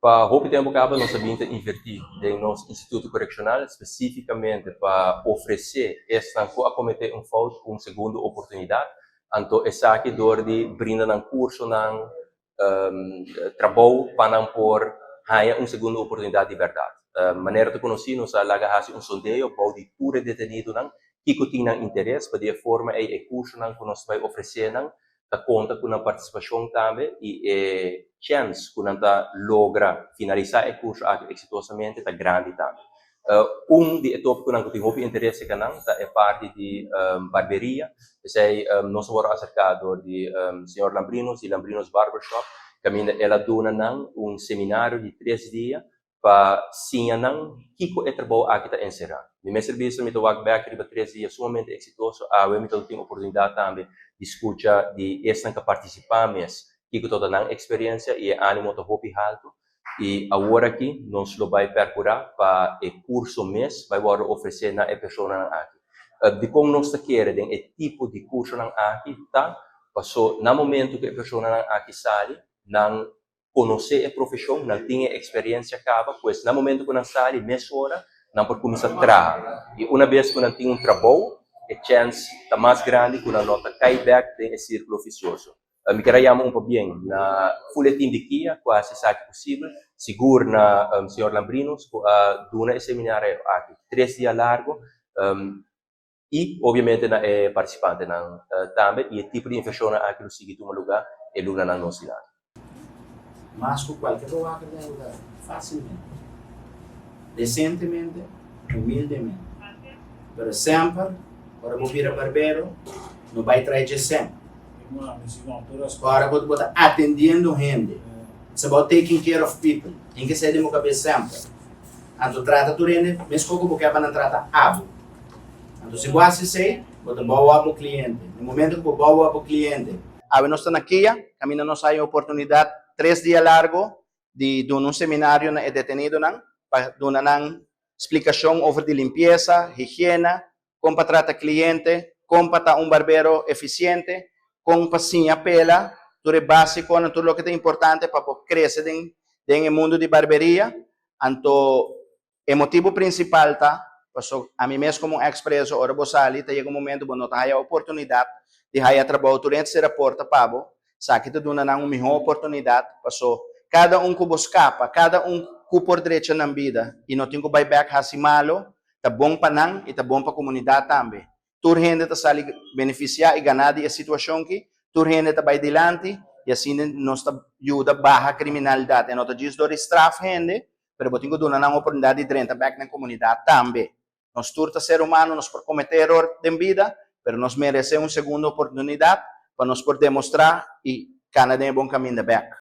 Pa hopi tempo caba nos a bin ta inverti den nos instituto coreccional, specificamente pa ofrece esnan cu a comete un fout un segundo oportunidad. Anto esaki door di brinda nan cursonan, trabou pa nan por haya un segundo oportunidad di berdad. Manera ta conoci, nos a laga haci un sondeo bou di tur e detenidonan kico tin nan interes, pa di e forma ey e cursonan cu nos bay ofrece nan ta conta cu nan participacion tambe, y e chens cu nan ta logra finalisa e curso aki exitosamente ta grandi tambe. Un di e topiconan cu tin hopi interes cerca nan ta e parti di barberia. Esey nos a worde acerca door di señor Lambrinos di Lambrinos Barbershop, caminda el a duna nan un seminario di 3 dia pa siña nan kico e trabou aki ta encera. Mi mester bisa, mi ta wak bek riba 3 dia sumamente exitoso. Awe mi ta tin oportunidad tambe di scucha di esnan cu participa mes kico ta nan experiencia, y e animo ta hopi halto. Y awor aki nos lo bay percura pa e curso mes bay wordo ofrece na e personanan aki. Di con nos ta kere den e tipo di cursonan aki ta paso na momento cu e personanan aki sali, nan conoce e profesion, nan tin e experiencia caba, pues na momento cu nan sali, mesora nan por cuminsa traha. Y un bes cu nan tin un trabou, e chance ta mas grandi cu nan no ta cay back den e circulo vicioso. Mi kier yama un pabien na full team di KIA cu a haci esaki posibel, sigur na señor Lambrinos cu a duna e seminario aki 3 dia largo, y obviamente na e participantenan tambe, y e tipo di inversion aki lo sigui tuma lugar e lunanan nos dilanti. Mas cu cualkier bewaker den lugar, facilmente. Decentemente, humildemente. Pero semper, ora bo bira barbero, no bay traha semper. Ora bo ta atendiendo hende. It's about taking care of people. Tin cu ser di bo cabes semper. Anto trata tur hende, mescos cu bo kier pa nan trata abo. Anto si bo haci esey, bo ta bouw bo cliente. Na momento cu bo bouw bo cliente, awe nos ta na KIA, caminda nos a haya oportunidad 3 dia largo di duna un seminario na detenidonan, pa duna nan explicacion over di limpieza, higiena, con pa trata cliente, con pa ta un barbero eficiente, con pa siña pela, tur e basico, tur loke ta importante pa crece den mundo di barberia. Anto, e motibo principal ta paso ami mes como un ex-preso, ora bo sali, ta yega un momento bo no ta haya oportunidad di haya trabou, tur hende sera porta pa bo. Esaki ta duna nan un miho oportunidad, paso cada un cu bo scapa, cada un cu por drecha nan bida y no tin cu bay back haci malo, ta bon pa nan y ta bon pa comunidad tambe. Tur hende ta sali beneficia y gana di e situacion aki, tur hende ta bay dilanti y asina nos ta yuda baha criminalidad. Y no ta djis door di straf hende, pero bo tin cu duna nan oportunidad di drenta back na comunidad tambe. Nos tur ta ser humano, nos por comete eror den bida, pero nos merece un segundo oportunidad pa nos por demostra y cana den bon caminda back.